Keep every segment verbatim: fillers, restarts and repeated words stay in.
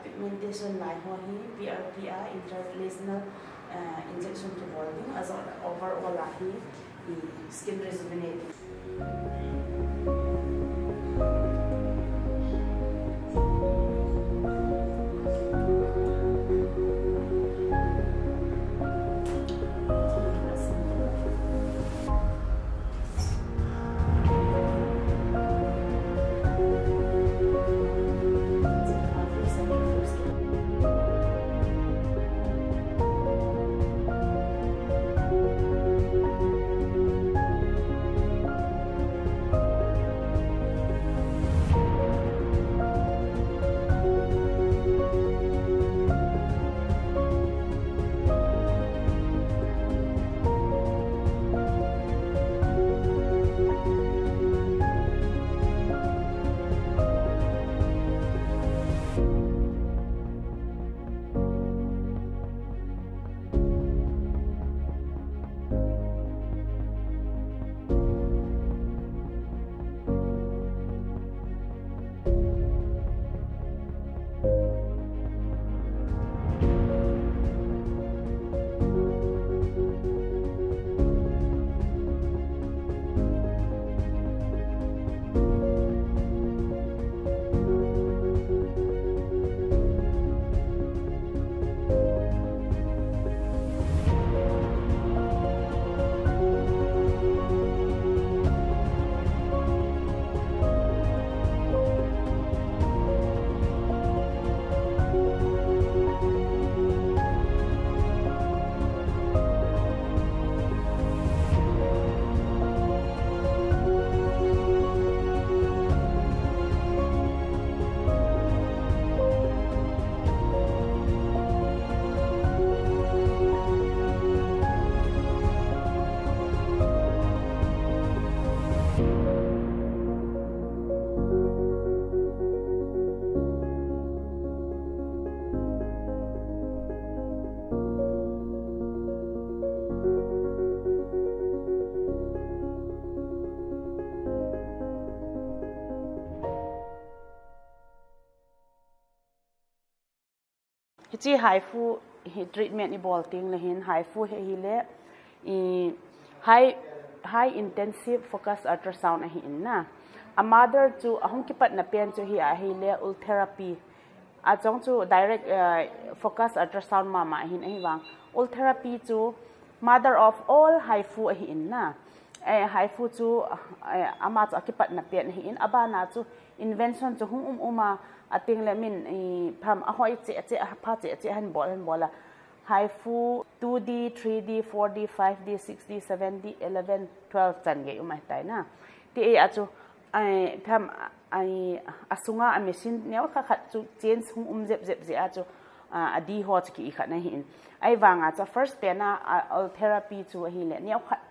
Pigmentation lai ho hi P R P a intralesional, eh, injection kibol ding, ajou overall a hi, i, skin rejuvenating. Hiche HIFU hi treatment ibol teng le hin, HIFU hi ahile, i, high, high intensive focus ultrasound ahi in na. A mother chu ahung kipatna pen chu hi ahile Ultherapy. Achung chu direct, eh, focus ultrasound mama ahin, ahivang Ultherapy chu mother of all HIFU ahi in na. Eh, HIFU chu, eh, ama chu akipatna pen ahi in, abana chu invention chu hung um um a, ateng le min, i, pham ahoi cheh cheh, apha cheh cheh, ahin bol, ahin bol a. HIFU two D, three D, four D, five D, six D, seven D, eleven, twelve chan gei um ahitai na. Ti a chu, ai, pham, ai, asunga a machine neo khat khat chu change hung um jep jep jeh a chu, a, a D ho chu ki i khat na ahi in. Ahivanga chu first pen a, a, Ultherapy chu ahile neo khat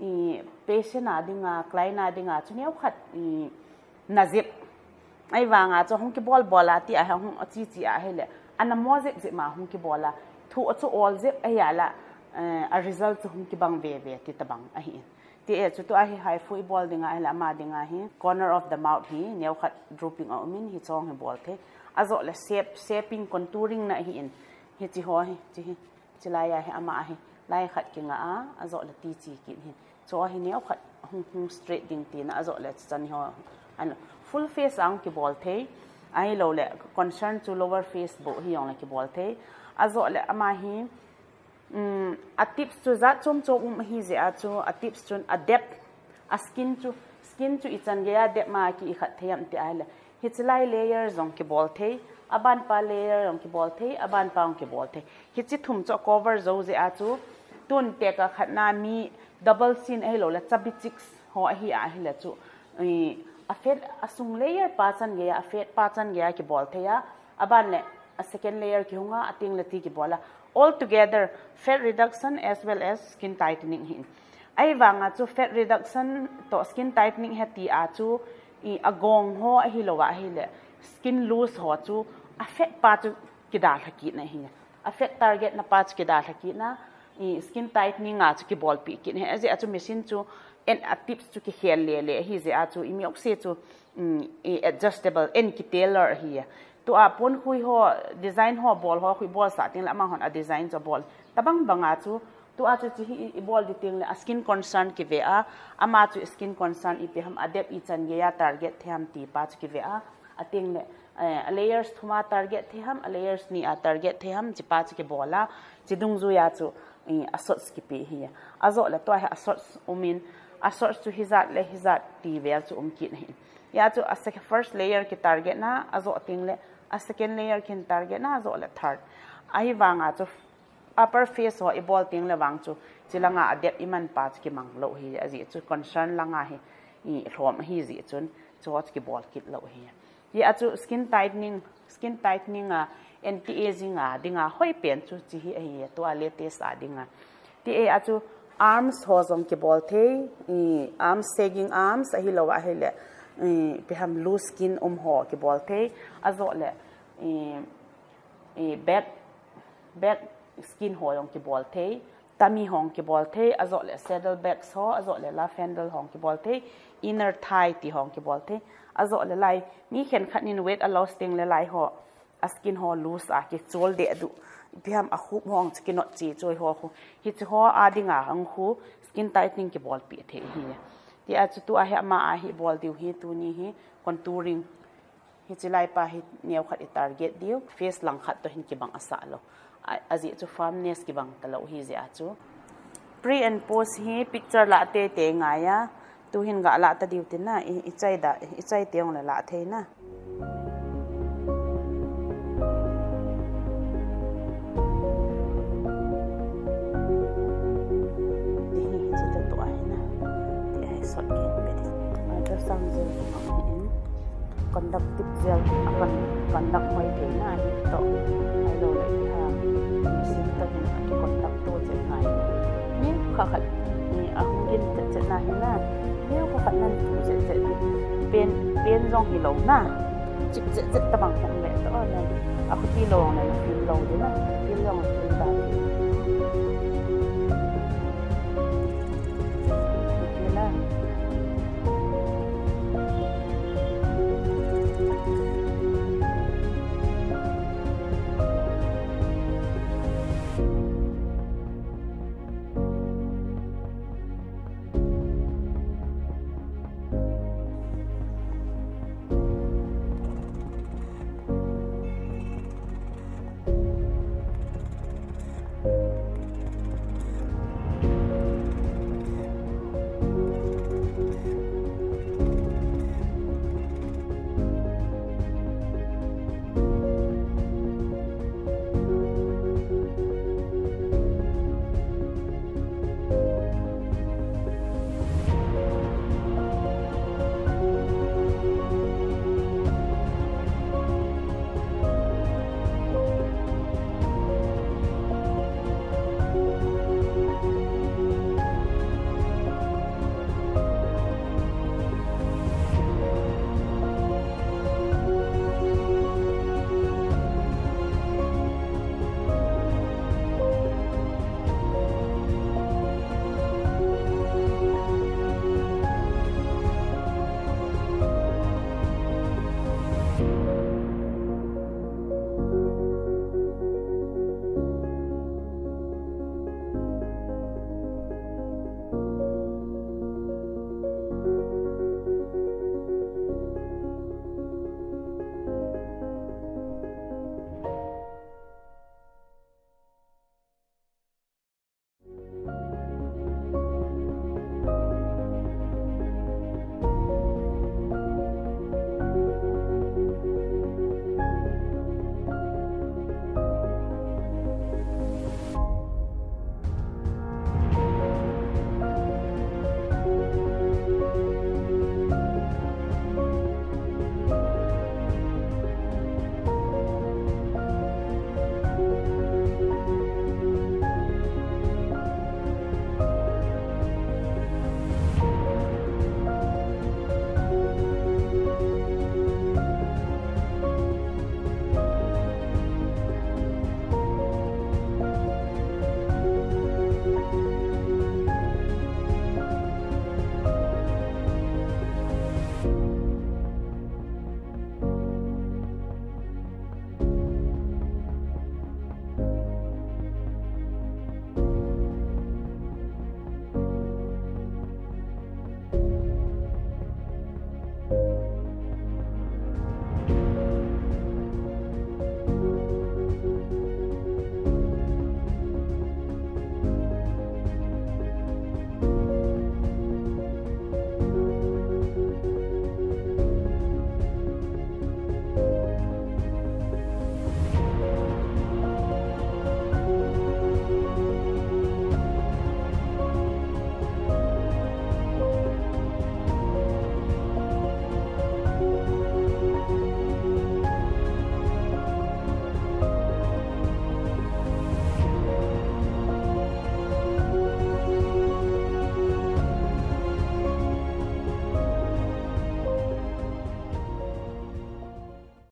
i, patient a dinga, client a dinga chu neo khat i, na jep. Ahivanga chu hung kibol bol a ti a hung chi chi ahile, ana mo jep jep ma hung kibol a, thu a chu ol jep ahi a la, eh, a result chu hung kibang ve ve ti tabang ahi in. Ti a chu tua hi HIFU ibol dinga ahile ama dinga hi corner of the mouth hi neo khat drooping a um in, hichung hi bol thei. Ajou le shape, shaping, contouring na ahi in. Hichi ho hi, chi hi. Chilai a hi ama hi, lai khat kinga a, ajou le ti chi kit hin. Chu hi neo khat hung, hung straight ding tina, ajou le chan ho. An full face a hung kibol thei. Ahilou le concern chu lower face bou hi jong le kibol thei. Ajou le ama hi, um, a tips chu jat chom chom um ahi jeh a chu, a tips chun a depth, a skin chu, skin chu ichan gei a depth ma ki i khat thei am ti ahile. Hichi lai layer jong kibol thei, aban pa layer jong kibol thei, aban pa jong kibol thei. Hichi thum chu a cover jou jeh a chu, tun tek a khat na mi double chin ahilou le chubby cheeks ho ahi ahile chu, i, a fat, asung layer pa chan gei a, a fat pa chan gei a kibol thei a, aban le a second layer kihung a, ateng le ti kibol a. All together, fat reduction as well as skin tightening hi. Ahivanga chu fat reduction toh skin tightening hi ti a chu, i, agong ho ahilou ahile, skin loose ho chu a fat pa chu kidalha kit na ahi. A fat target na pa chu kidalha kit na, i, skin tightening a chu kibolpi kit na ahi. Ajeh a chu machine chu, en a tips chu kikhel le le ahi jeh a chu, i mi oxy chu, um, i, adjustable, en ki tailor ahi. Tua ponkhui ho, design ho bol ho khu ibolsah tengle amahon a design chu abol. Tabang banga chu, tua chu hiche hi ibol ding tengle a skin concern kive a, ama chu skin concern ipi ham, a depth ichan geiya target thei ham ti pa chu kive a, atengle, eh, a layers thuma target thei ham, a layers nia target thei ham, hiche pa chu kibol a, hiche dungjuiya chu, eh, a shades kipe ahi. Ajoh le tua hi a shades umin, a shades chu hijat le hijat ti vel chu um kit ahi. Hia chu a sec-, first layer kitarget na, ajoh tengle a second layer kitarget na, ajoh le third. Ahivanga chu upper face ho ibol tengle vang chu, hiche langa a depth iman pa chu kimang lou ahi, ajeh chu concern langa hi, ilhom ahi jeh chun, hiche ho chu kibol kit lou ahi. Hia chu skin tightening, skin tightening a, anti-aging a dinga hoipen chu hiche hi ahi, tua latest a dinga. Tia chu arms ho jong kibol thei, i, arms, sagging arms, ahilou ahile, i, ipi ham loose skin um ho kibol thei, ajoh le, i, i, back, back skin ho jong kibol thei, tummy ho kibol thei, ajoh le saddle bags ho, ajoh le love handle ho kibol thei, inner thigh ti ho kibol thei, ajoh le lai, mi khenkhat in weight a loss tengle lai ho a skin ho loose a kichol deh duh, ipi ham a khup ho chu kinot cheh choi ho khu, hiche ho a dinga hung khu skin tightening kibolpeh thei ahi. Tia chu tua hi ama a hi bol diu hi, tuni hi contouring, hiche lai pa hi neokhat i target diu, face langkhat toh hin kibang asah lou. A, ajeh chu firmness kibang talou ahi jeh a chu. Pre and post hi picture lah teitei ngai a, tuhin ga lah ta diu tin na, i, ichai da, ichai teng le lah thei na. Ti hi, hiche toh tua hi na. Ti hi sot kit pe ding. Ultrasound jel in conductive gel, a con-, conduct hoi thei na hi toh. Ahilou le ipi ham, machine toh hin a kiconduct to chet ngai. Neokhat khat, i, ahung gin chet chet na hi na. Neokhat khat nan tu chet chet. Pen, pen jong hilou na. Chip chet chet tabang hung le toh na. Akhuti lou le na feel lou ding na. Feel lou feel ta.